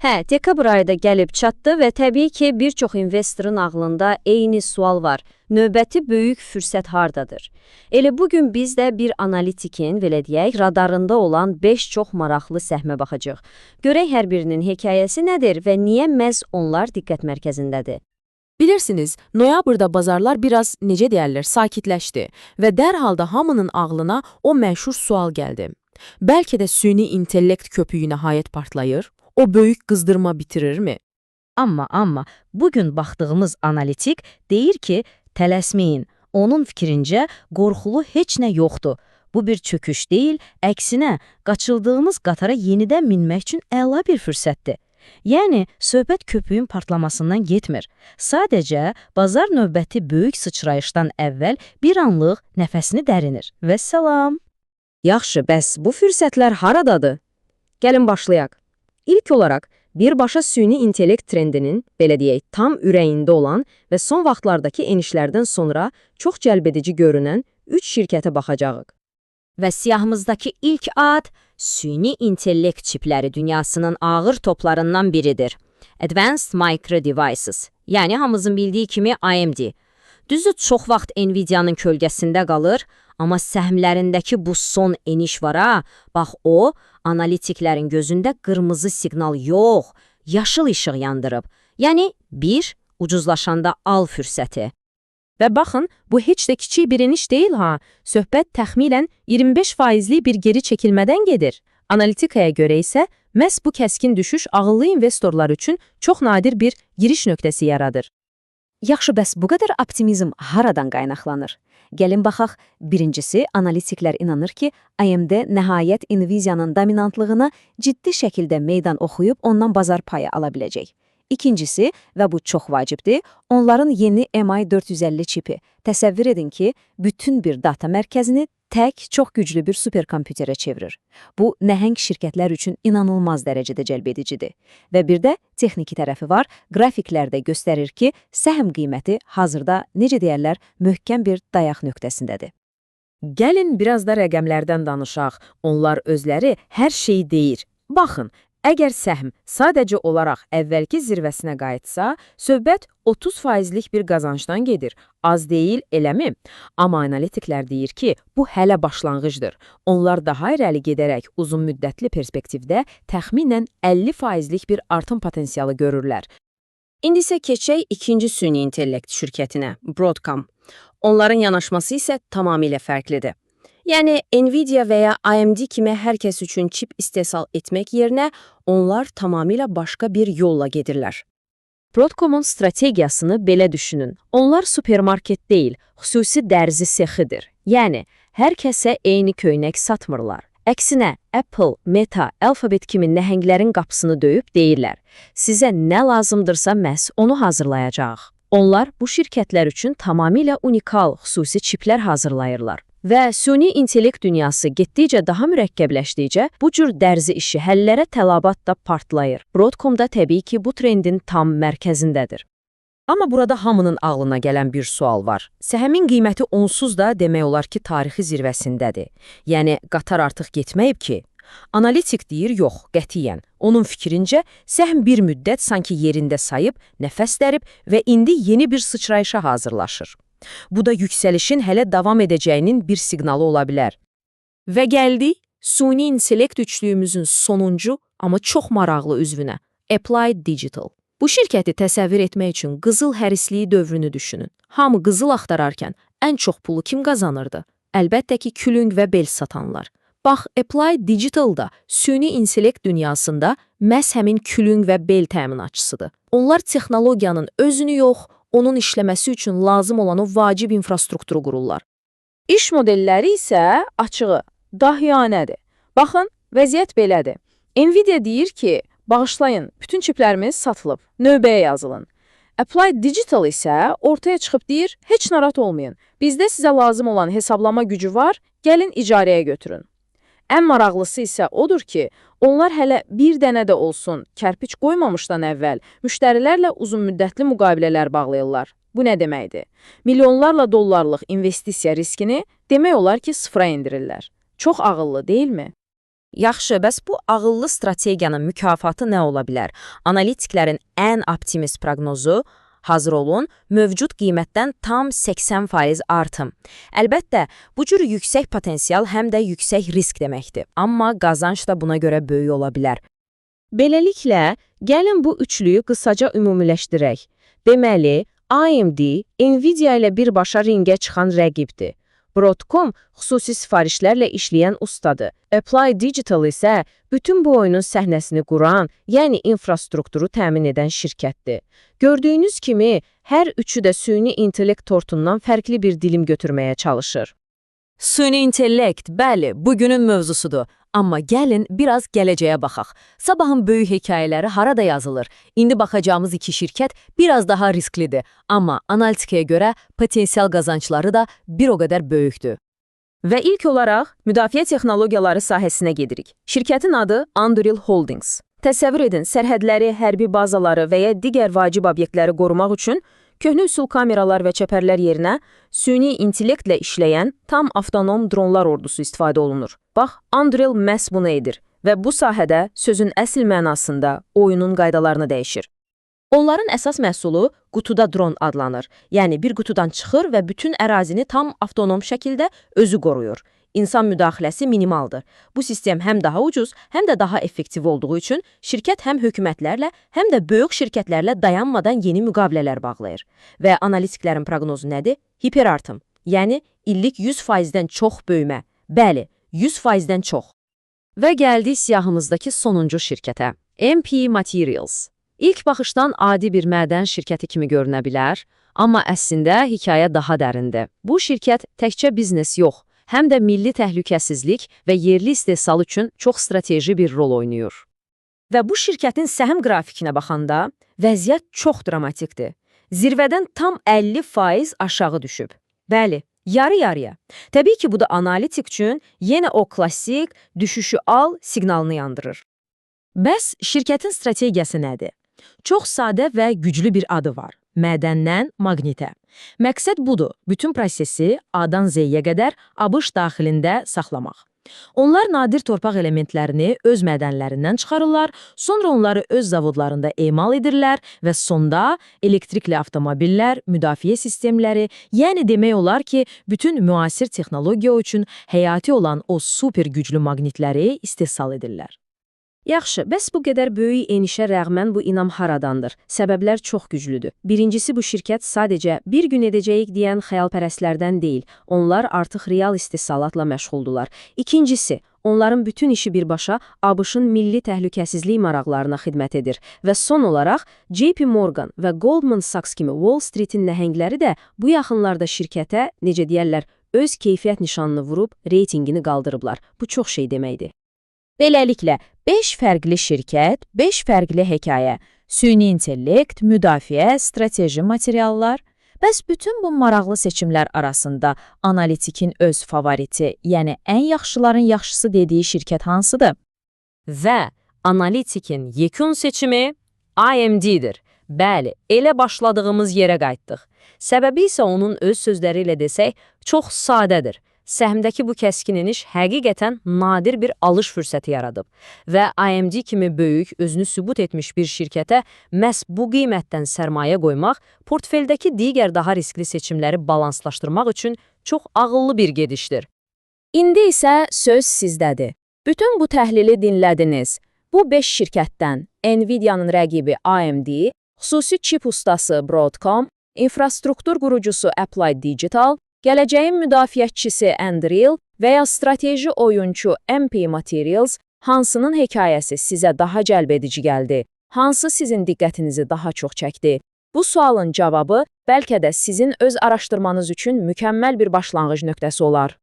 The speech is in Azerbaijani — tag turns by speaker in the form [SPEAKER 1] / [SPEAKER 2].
[SPEAKER 1] Hə, dekabr ayı da gəlib çatdı və təbii ki, bir çox investorun ağlında eyni sual var. Növbəti böyük fürsət hardadır? Elə bugün biz də bir analitikin, belə deyək, radarında olan 5 çox maraqlı səhmə baxacağıq. Görək hər birinin hekayəsi nədir və niyə məhz onlar diqqət mərkəzindədir?
[SPEAKER 2] Bilirsiniz, noyabrda bazarlar biraz, necə deyərlər, sakitləşdi və dərhal da hamının ağlına o məşhur sual gəldi. Bəlkə də süni intellekt köpüyü nəhayət partlayır? O böyük qızdırma bitirirmi?
[SPEAKER 3] Amma bugün baxdığımız analitik deyir ki, tələsməyin. Onun fikrincə qorxulu heç nə yoxdur. Bu bir çöküş deyil, əksinə qaçıldığımız qatara yenidən minmək üçün əla bir fürsətdir. Yəni söhbət köpüyün partlamasından getmir. Sadəcə bazar növbəti böyük sıçrayışdan əvvəl bir anlıq nəfəsini dərinir. Vəssalam.
[SPEAKER 1] Yaxşı, bəs bu fürsətlər haradadır? Gəlin başlayaq. İlk olaraq birbaşa süni intellekt trendinin, belə deyək, tam ürəyində olan və son vaxtlardakı enişlərdən sonra çox cəlbedici görünən 3 şirkətə baxacağıq.
[SPEAKER 3] Və siyahımızdakı ilk ad süni intellekt çipləri dünyasının ağır toplarından biridir. Advanced Micro Devices, yəni hamımızın bildiyi kimi AMD. Düzü çox vaxt Nvidia-nın kölgəsində qalır, amma səhmlərindəki bu son eniş var ha, bax o, analitiklərin gözündə qırmızı siqnal yox, yaşıl işıq yandırıb. Yəni bir, ucuzlaşanda al fürsəti.
[SPEAKER 2] Və baxın, bu heç də kiçik bir eniş deyil ha. Söhbət təxminən 25 faizlik bir geri çəkilmədən gedir. Analitikaya görə isə məhz bu kəskin düşüş ağıllı investorlar üçün çox nadir bir giriş nöqtəsi yaradır.
[SPEAKER 4] Yaxşı, bəs bu qədər optimizm haradan qaynaqlanır? Gəlin baxaq. Birincisi, analitiklər inanır ki, AMD nəhayət Nvidia-nın dominantlığına ciddi şəkildə meydan oxuyub ondan bazar payı ala biləcək. İkincisi, və bu çox vacibdir, onların yeni MI450 çipi. Təsəvvür edin ki, bütün bir data mərkəzini tək, çox güclü bir superkompüterə çevirir. Bu, nəhəng şirkətlər üçün inanılmaz dərəcədə cəlbedicidir. Və bir də texniki tərəfi var. Qrafiklər də göstərir ki, səhm qiyməti hazırda, necə deyərlər, möhkəm bir dayaq nöqtəsindədir.
[SPEAKER 2] Gəlin biraz da rəqəmlərdən danışaq. Onlar özləri hər şeyi deyir. Baxın, əgər səhm sadəcə olaraq əvvəlki zirvəsinə qayıtsa, söhbət 30 faizlik bir qazancdan gedir. Az deyil, eləmi? Amma analitiklər deyir ki, bu hələ başlanğıcdır. Onlar daha irəli gedərək uzun müddətli perspektivdə təxminən 50 faizlik bir artım potensialı görürlər.
[SPEAKER 1] İndi isə keçək ikinci süni intellekt şirkətinə, Broadcom. Onların yanaşması isə tamamilə fərqlidir. Yəni Nvidia və ya AMD kimi hər kəs üçün çip istehsal etmək yerinə onlar tamamilə başqa bir yolla gedirlər. Broadcom-un strategiyasını belə düşünün. Onlar supermarket deyil, xüsusi dərzi sexidir. Yəni hər kəsə eyni köynək satmırlar. Əksinə, Apple, Meta, Alphabet kimi nəhənglərin qapısını döyüb deyirlər: "Sizə nə lazımdırsa məhz onu hazırlayacağıq." Onlar bu şirkətlər üçün tamamilə unikal xüsusi çiplər hazırlayırlar. Və süni intellekt dünyası getdikcə daha mürəkkəbləşdikcə bu cür dərzi işi həllərə tələbat da partlayır. Broadcom da təbii ki, bu trendin tam mərkəzindədir.
[SPEAKER 2] Amma burada hamının ağlına gələn bir sual var. Səhəmin qiyməti onsuz da demək olar ki, tarixi zirvəsindədir. Yəni qatar artıq getməyib ki. Analitik deyir, yox, qətiyyən. Onun fikrincə, səhm bir müddət sanki yerində sayıb, nəfəs dərib və indi yeni bir sıçrayışa hazırlaşır. Bu da yüksəlişin hələ davam edəcəyinin bir siqnalı ola bilər. Və gəldik süni intellekt üçlüyümüzün sonuncu, amma çox maraqlı üzvünə, Applied Digital. Bu şirkəti təsəvvür etmək üçün qızıl hərisliyi dövrünü düşünün. Hamı qızıl axtararkən ən çox pulu kim qazanırdı? Əlbəttə ki, külüng və bel satanlar. Bax, Applied Digital da süni intellekt dünyasında məhz həmin külüng və bel təminatçısıdır. Onlar texnologiyanın özünü yox, onun işləməsi üçün lazım olan o vacib infrastrukturu qururlar.
[SPEAKER 5] İş modelləri isə açığı, dahiyanədir. Baxın, vəziyyət belədir. Nvidia deyir ki, bağışlayın, bütün çiplərimiz satılıb, növbəyə yazılın. Applied Digital isə ortaya çıxıb deyir, heç narahat olmayın. Bizdə sizə lazım olan hesablama gücü var, gəlin icarəyə götürün. Ən maraqlısı isə odur ki, onlar hələ bir dənə də olsun kərpic qoymamışdan əvvəl müştərilərlə uzunmüddətli müqavilələr bağlayırlar. Bu nə deməkdir? Milyonlarla dollarlıq investisiya riskini demək olar ki, sıfıra endirirlər. Çox ağıllı, deyilmi?
[SPEAKER 2] Yaxşı, bəs bu ağıllı strategiyanın mükafatı nə ola bilər? Analitiklərin ən optimist proqnozu hazır olun, mövcud qiymətdən tam 80% artım. Əlbəttə, bu cür yüksək potensial həm də yüksək risk deməkdir. Amma qazanc da buna görə böyük ola bilər.
[SPEAKER 1] Beləliklə, gəlin bu üçlüyü qısaca ümumiləşdirək. Deməli, AMD, Nvidia ilə birbaşa ringə çıxan rəqibdir. Broadcom xüsusi sifarişlərlə işləyən ustadır. Applied Digital isə bütün bu oyunun səhnəsini quran, yəni infrastrukturu təmin edən şirkətdir. Gördüyünüz kimi, hər üçü də süni intellekt tortundan fərqli bir dilim götürməyə çalışır.
[SPEAKER 2] Süni intellekt, bəli, bugünün mövzusudur. Amma gəlin biraz gələcəyə baxaq. Sabahın böyük hekayələri harada yazılır? İndi baxacağımız iki şirkət biraz daha risklidir. Amma analitikaya görə potensial qazancları da bir o qədər böyükdür.
[SPEAKER 1] Və ilk olaraq müdafiə texnologiyaları sahəsinə gedirik. Şirkətin adı Anduril Holdings. Təsəvvür edin, sərhədləri, hərbi bazaları və ya digər vacib obyektləri qorumaq üçün köhnə üsul kameralar və çəpərlər yerinə süni intellektlə işləyən tam avtonom dronlar ordusu istifadə olunur. Bax, Anduril məhz bunu edir və bu sahədə sözün əsl mənasında oyunun qaydalarını dəyişir.
[SPEAKER 2] Onların əsas məhsulu qutuda dron adlanır. Yəni bir qutudan çıxır və bütün ərazini tam avtonom şəkildə özü qoruyur. İnsan müdaxiləsi minimaldır. Bu sistem həm daha ucuz, həm də daha effektiv olduğu üçün şirkət həm hökumətlərlə, həm də böyük şirkətlərlə dayanmadan yeni müqavilələr bağlayır. Və analitiklərin proqnozu nədir? Hiperartım. Yəni illik 100%-dən çox böyümə. Bəli, 100%-dən çox. Və gəldik siyahımızdakı sonuncu şirkətə. MP Materials. İlk baxışdan adi bir mədən şirkəti kimi görünə bilər, amma əslində hekayə daha dərindir. Bu şirkət təkcə biznes yox, həm də milli təhlükəsizlik və yerli istehsal üçün çox strateji bir rol oynayır.
[SPEAKER 1] Və bu şirkətin səhm qrafikinə baxanda vəziyyət çox dramatikdir. Zirvədən tam 50% aşağı düşüb. Bəli, yarı-yarıya. Təbii ki, bu da analitik üçün yenə o klassik düşüşü al siqnalını yandırır.
[SPEAKER 2] Bəs şirkətin strategiyası nədir? Çox sadə və güclü bir adı var. Mədəndən maqnitə. Məqsəd budur, bütün prosesi A-dan Z-yə qədər ABŞ daxilində saxlamaq. Onlar nadir torpaq elementlərini öz mədənlərindən çıxarırlar, sonra onları öz zavodlarında emal edirlər və sonda elektrikli avtomobillər, müdafiə sistemləri, yəni demək olar ki, bütün müasir texnologiya üçün həyati olan o super güclü maqnitləri istehsal edirlər.
[SPEAKER 1] Yaxşı, bəs bu qədər böyük enişə rəğmən bu inam haradandır? Səbəblər çox güclüdür. Birincisi, bu şirkət sadəcə bir gün edəcəyik deyən xəyalpərəstlərdən deyil. Onlar artıq real istehsalatla məşğuldular. İkincisi, onların bütün işi birbaşa ABŞ-ın milli təhlükəsizlik maraqlarına xidmət edir. Və son olaraq JP Morgan və Goldman Sachs kimi Wall Street-in nəhəngləri də bu yaxınlarda şirkətə, necə deyərlər, öz keyfiyyət nişanını vurub reytingini qaldırıblar. Bu çox şey deməkdir.
[SPEAKER 2] Beləliklə, 5 fərqli şirkət, 5 fərqli hekayə. Süni intellekt, müdafiə, strateji materiallar. Bəs bütün bu maraqlı seçimlər arasında analitikin öz favoriti, yəni ən yaxşıların yaxşısı dediyi şirkət hansıdır? Və analitikin yekun seçimi AMD-dir. Bəli, elə başladığımız yerə qayıtdıq. Səbəbi isə onun öz sözləri ilə desək, çox sadədir. Səhmdəki bu kəskin iniş həqiqətən nadir bir alış fürsəti yaradıb və AMD kimi böyük, özünü sübut etmiş bir şirkətə məhz bu qiymətdən sərmayə qoymaq portfeldəki digər daha riskli seçimləri balanslaşdırmaq üçün çox ağıllı bir gedişdir.
[SPEAKER 1] İndi isə söz sizdədir. Bütün bu təhlili dinlədiniz. Bu 5 şirkətdən Nvidia-nın rəqibi AMD, xüsusi çip ustası Broadcom, infrastruktur qurucusu Applied Digital, gələcəyin müdafiəçisi Anduril və ya strateji oyunçu MP Materials hansının hekayəsi sizə daha cəlbedici gəldi? Hansı sizin diqqətinizi daha çox çəkdi? Bu sualın cavabı bəlkə də sizin öz araşdırmanız üçün mükəmməl bir başlanğıc nöqtəsi olar.